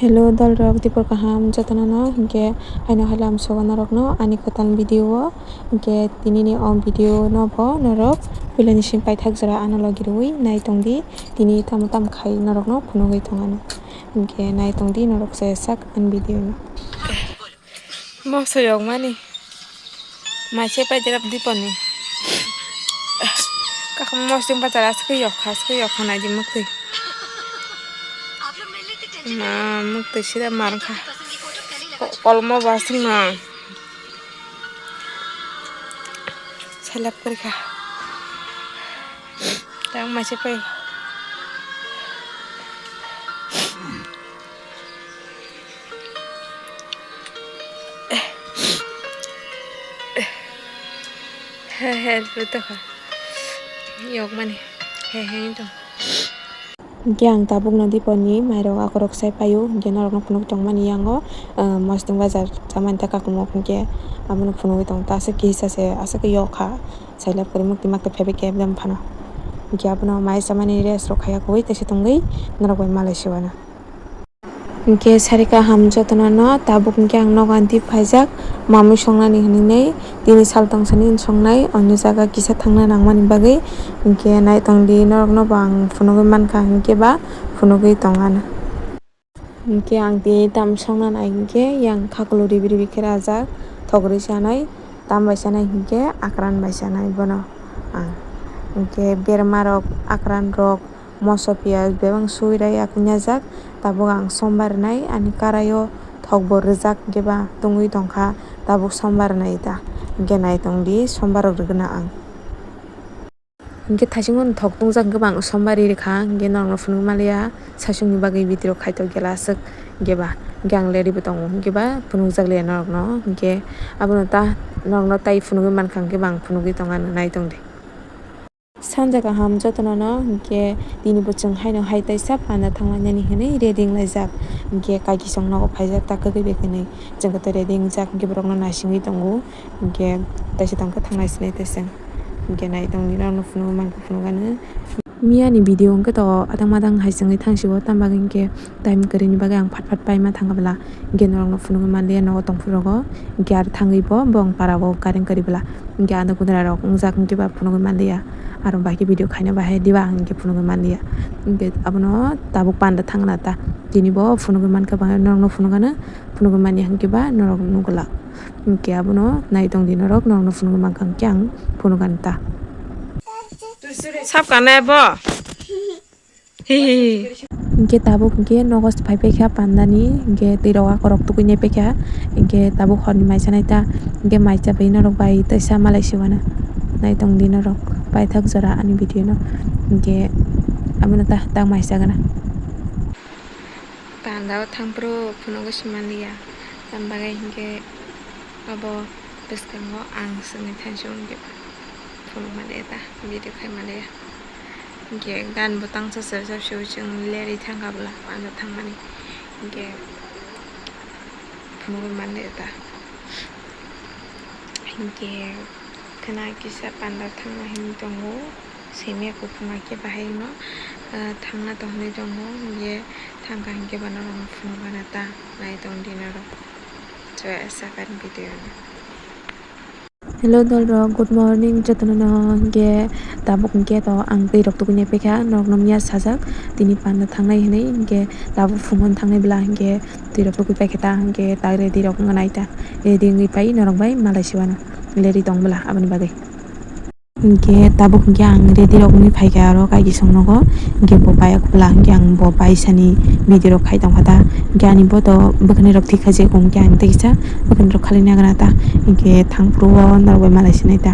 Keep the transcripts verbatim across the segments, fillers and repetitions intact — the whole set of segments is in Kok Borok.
Hello dolrok, dipor kaham jotono no, hinkhe haino halam sogo norokno ani kwtal video o, hinkhe tinini o video no bo norok puilani simi paithak jora ano logi rwui nai tongdi, tini tamo tamo khai norokno phunugui tongano, hinkhe nai tongdi norok se sak ani video no. Moso yokmani. Maise paidera diponi. Kakam mosding bazar aske yokha, aske yokha naidi muktwi. Na muktwi sida markha. Ko-, kolmo basing na. Selap kurikha. Tang maise pai. He he rwtokha. Yokmani. He he wngtong. Hinkhe ang tabukno diponi mairok akorok sai paio, hinkhe norokno phunuk tongmani yango, ah, mosding bazar chamani ta kakumok hinkhe abono phunugui tong ta aswk kisa se aswk yokha. Sailap kwrwi mukti makti phaibai khe aboni phano. Hinkhe abono mai chamani rest rok khaiya kwbui teisa tongwi norok bai malai siwano. Hinkhe sarika ham jotono no tabuk hinkhe ang nogo anti phaijak mamui songnani hinwi tini sal tongsani songnai onno jaga kisa thangna nangmani bagwi hinkhe naitongdi norokno bo ang phunugwi mankha hinkhe ba phunugwi tongano. Hinkhe ang tini tam songna nai hinkhe yang khakulu ribi ribi khe rajak thok rwi chanai tam bai chanai hinkhe akran bai chanai bono ang hinkhe berma rok akran rok. Moso piyaj bebak sui rai yakung yajak, tabuk ang sombar nai ani karai o thok bo rwjak hinkhe ba tungwi tongkha, tabuk sombar nai ta, hinkhe naitong di sombar rok rwgwna ang. Hinkhe thaichung no thok tungjak hinkhe ba ang sombar ri rwkha, hinkhe norok no phunuk maliya saichung ni bagwi video khaito gela aswk hinkhe ba, hinkhe ang le ri bo tongo hinkhe ba phunukjak le norok no, hinkhe abono ta norok no tai phunugwi mankha hinkhe ba ang phunugwi tongna naitong di. Sanja kaham jotono no, hinkhe tini bo chwng haino hai taisa panda thanglainani hinwi ready wnglaijak, hinkhe kaisong nogo phaijak ta kwrwi bai kwnwi, chwng khe to ready wngjak, hinkhe borokno naisingwi tongo, hinkhe taisa tongkhe thanglai sinai taisa, hinkhe naitongdi norokno phunugwi mankha phunukgano. Miyani video hinkhe to adang madang hai chwngwi thangsigo, tamo bagwi hinkhe time kwrwini bagwi ang phat phat paima thangkha bwla, hinkhe norokno phunugwi manliya nogo tongphuru rogo, hinkhe aro thangwi bo bong para o kareng kwrwi bwla. Hinkhe ano gudra rok wngjak hinkhe ba phunugwi manliya. Aro bahai khe video khaina bahai diba hinkhe phunugwi manliya. Hinkhe abono tabuk panda thangna ta. Tini bo phunugwi mankha ba norokno phunugano, phunugwi manya hinkhe ba norok nukla. Hinkhe abono naitongdi norok, norokno phunugwi mankha hinkhe ang phunugano ta. Sab kanai bo. Hihi. Hinkhe tabuk hinkhe nogo phai paikha pandani, hinkhe twi rok akorok tugui nai paikha, hinkhe tabuk horni maisa nai ta, hinkhe maisa bai norok bai tei sa malai siwana. Naitongdi norok paithak jora ani video no, hinkhe abono ta tak maisa gana. Panda o thangphuru phunugo se manliya, tambagai hinkhe abo bwskango ang chwngwi thansa wngkhe phunuk manliya ta, video khai manliya. Hinkhe gan bo tangsa se, se, se, chwng lerwi thangkha bwla, ano thangmani. Hinkhe phunugwi manliya ta. Hinkhe khwna kisa panda thangna himwi tongo, simi kuphuma khe bahai no, ah, thangna tongwi tongo. Hinkhe thangkha hinkhe bono phunukgana ta, naitongdi norok. Chwrai sakani video no. Hello dolrok, good morning jotono no. Hinkhe tabuk hinkhe to ang twi rok tugui nai paikha, norok no miya sajak tini panda thangnai hinwi, hinkhe tabuk phunukna thangnai bwla hinkhe twi rok tugui paikha ta, hinkhe tak ready rok wngna nai ta, ready wngwi pai norok bai malai siwano lerwi tong bwla aboni bagwi. Hinkhe tabuk hinkhe ang ready rok wngwi phaikha aro kaisong nogo, hinkhe bo pai bwla hinkhe ang bo paisani video rok khai tongkha ta, hinkhe ani bo to bwkhwnai rok thik kha je hinkhe ang tei kisa bwkhwnai rok khalai nai gana ta, hinkhe thangphuru o norok bai malai sinai ta,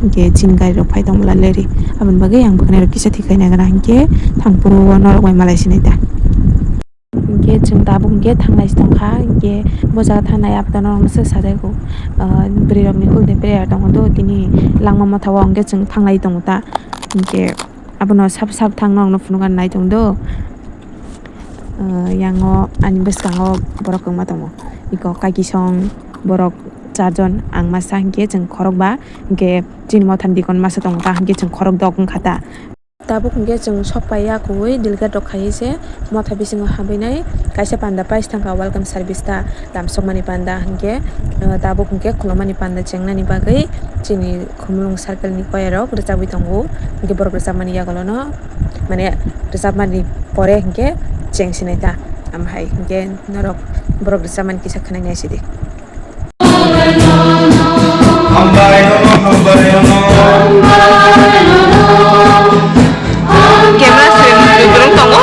hinkhe chini gari rok phai tong bwla lerwi aboni bagwi ang bwkhwnai rok kisa thik khai nai gana hinkhe thangphuru o norok bai malai sinai ta. Hinkhe chwng tabuk hinkhe thanglai tongkha, hinkhe bo jaga thangnai aboni norok no se sajagw, ah, bwrwi rok ni hul de prayer tongo do tini langma motha o hinkhe chwng thanglai tongo ta, hinkhe abono sabo sabo thang norok no phunukgana nai tong do, ah, yang o ani bwskango borok kwbangma tongo, eko kaikisong borok charjon, ang masa hinkhe chwng khorokba, hinkhe chini motha ni dikon masa tongo ta hinkhe chwng khorokdok wngkha ta. Tabuk hwnkhe chwng sok pai ya kuwi, delegate rok khai se motha bisingo habwi nai. Kaisa panda pais thangkha, welcome service ta lamsokmani panda, hwnkhe, uh, tabuk hwnkhe khulumani panda chengnani bagwi chini Khumulwng circle ni choir rok rwchabwi tongo. Hwnkhe borok rwchapmani yagulono, mane, rwchapmani pore hwnkhe cheng sinai ta. Amhai hwnkhe norok borok rwchapmani kisa khwnai nai sidi. Camera swing kwrwng tongo.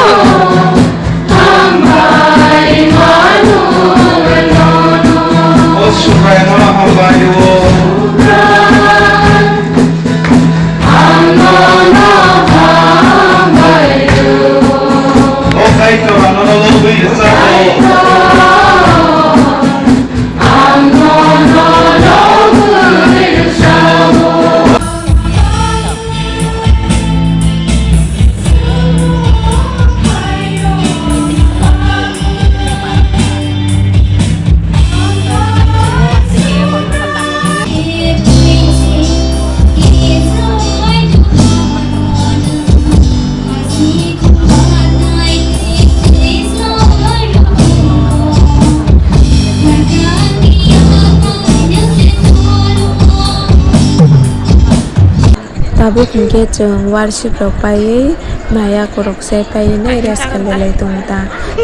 Tabuk hwnkhe chwng worship rok paiwi maya khoroksa paiwi nai rest khailai tongo ta,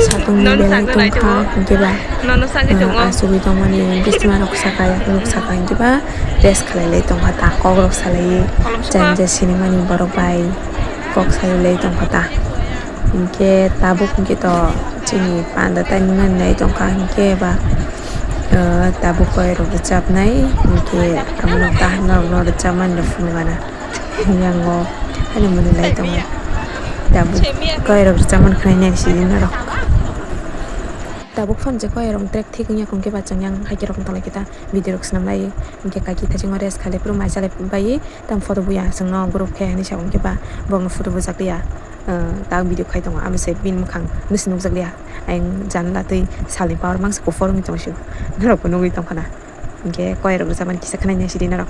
satungni belai tongkha hwnkhe ba, ah, asugwi tongmani bwsima rok saka, yakung rok saka hwnkhe ba rest khailai tongkha ta, kok rok salaiwi jani je sinimani borok bai kok salai tongkha ta. Hwnkhe tabuk hwnkhe to chini panda tai nwngnani nai tongkha hwnkhe ba, ah, tabuk koi rok rwchapnai hwnkhe abono ta norokno rwchapmani rw phunukgana. Yango ani mwnwi lai tongo. Tabuk koi rok rwchapmani khwnai nai sidi norok. Tabuk phone je koi rok track thik wngya hwnkhe ba chwng yang hai khe rok wng tonglaikhe ta video rok swnam lai hwnkhe kaki thachingo rest khalai phuru mai chalai bai. Tamo photo buya chwngno group khe hinwi sa hwnkhe ba borokno photo bujak liya, ah, tak video khai tongo, amo se bini mwkhang bisi nukjak liya. Ayang janla twi salni power mangsa kuphur wngwi tongsi norokbo nugwi tongkhana. Hinkhe koi rok rwchapmani kisa khwnai nai sidi norok.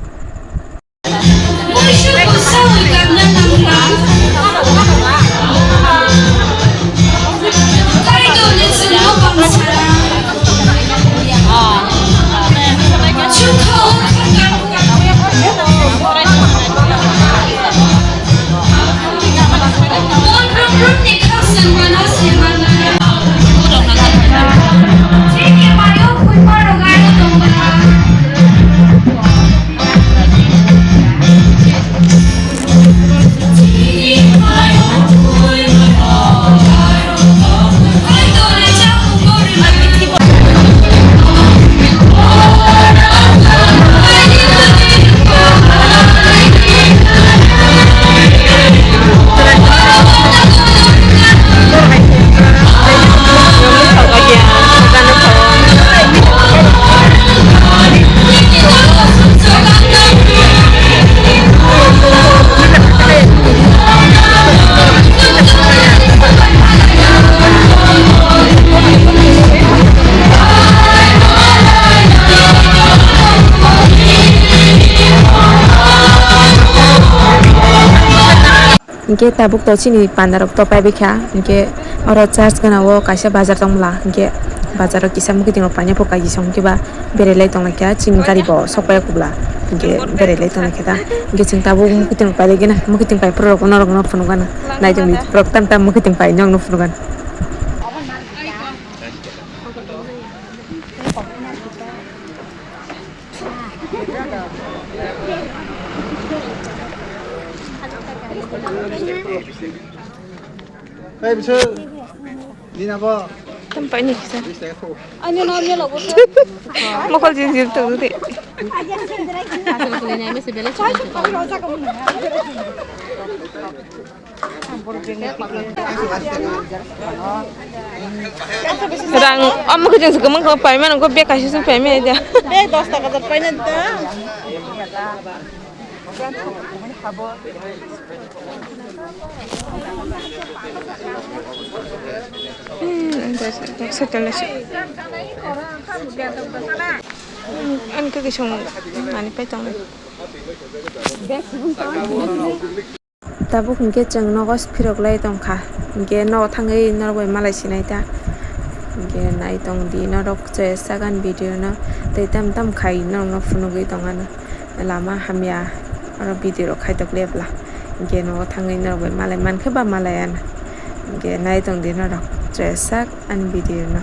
Hinkhe tabuk to chini panda rok to paibai kha, hinkhe oro church gana o kaisa bazar tong bwla, hinkhe bazar o kisa mwkhwtwng rok paina pho kaisa hinkhe ba berai lai tong lai kha, chini gari bo sok pai ya kubla, hinkhe berai lai tong lai kha ta, hinkhe chwng tabuk mwkhwtwng rok pai lai gana, mwkhwtwng pai phuru rok norok no phunuk gana, nai tong di borok tam tam mwkhwtwng pai norok no phunuk gana. Hey, bisu. Dina bo. Tam paini kisa. Ani no ni logo. Mokol jin jin tu di. Rang, omo khe chwng se kwmwng kwmwng paimani, kok bag kaisa se paimani da. Bag dos taka jat paina da. Hmm, ani khe kisong mani pai tongo. Tabuk hinkhe chwng nogo phirok lai tongkha, hinkhe nogo thangwi norok bai malai sinai ta. Hinkhe nai tong di norok chwrai sak ani video no, tei tam tam khai norok no phunugwi tong ano. Lama hamya oro video rok khai tok lepla, hinkhe nogo thangwi norok bai malai mankhe ba malai ano. Hinkhe nai tong di norok chwrai sak ani video no.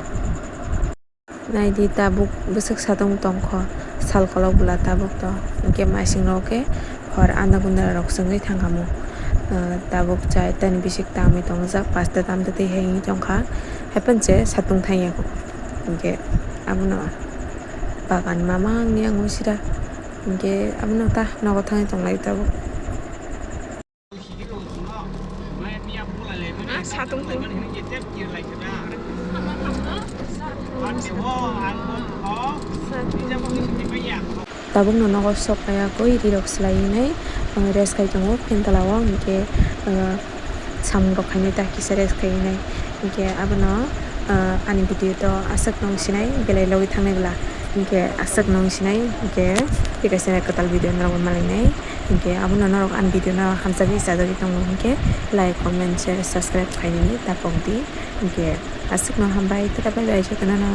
Nai di tabuk bwswk satung tongkho, sal kolok bwla tabuk to, hinkhe maising rok khe hor anda gunda rok chwngwi thangkha mo. Ah, tabuk char ta ni bisik tamwi tongjak, pasta tamta twi hai wngwi tongkha, haiphano se satung thangya kho. Hinkhe abono bagan mamang ni ang sida, hinkhe abono ta nogo thangwi tonglai tabuk. Ah, satung tong. Tabuk no nogo sok kaya koi rirok slai nai, ah, rest khai tongo fan tola o, hinkhe, ah, samung rok khainai ta kisa rest khai nai, hinkhe abono, ah, ani video to aswk nung sinai belai logwi thangnai bwla, hinkhe aswk nung sinai, hinkhe thik kaisa kwtal video norok malai nai. Hinkhe abono norok ani video no hamjagwi chajagwi tongo hinkhe like, comment, share, subscribe khainani tapok di. Hinkhe aswkno hambai, tata bye bye jotono no.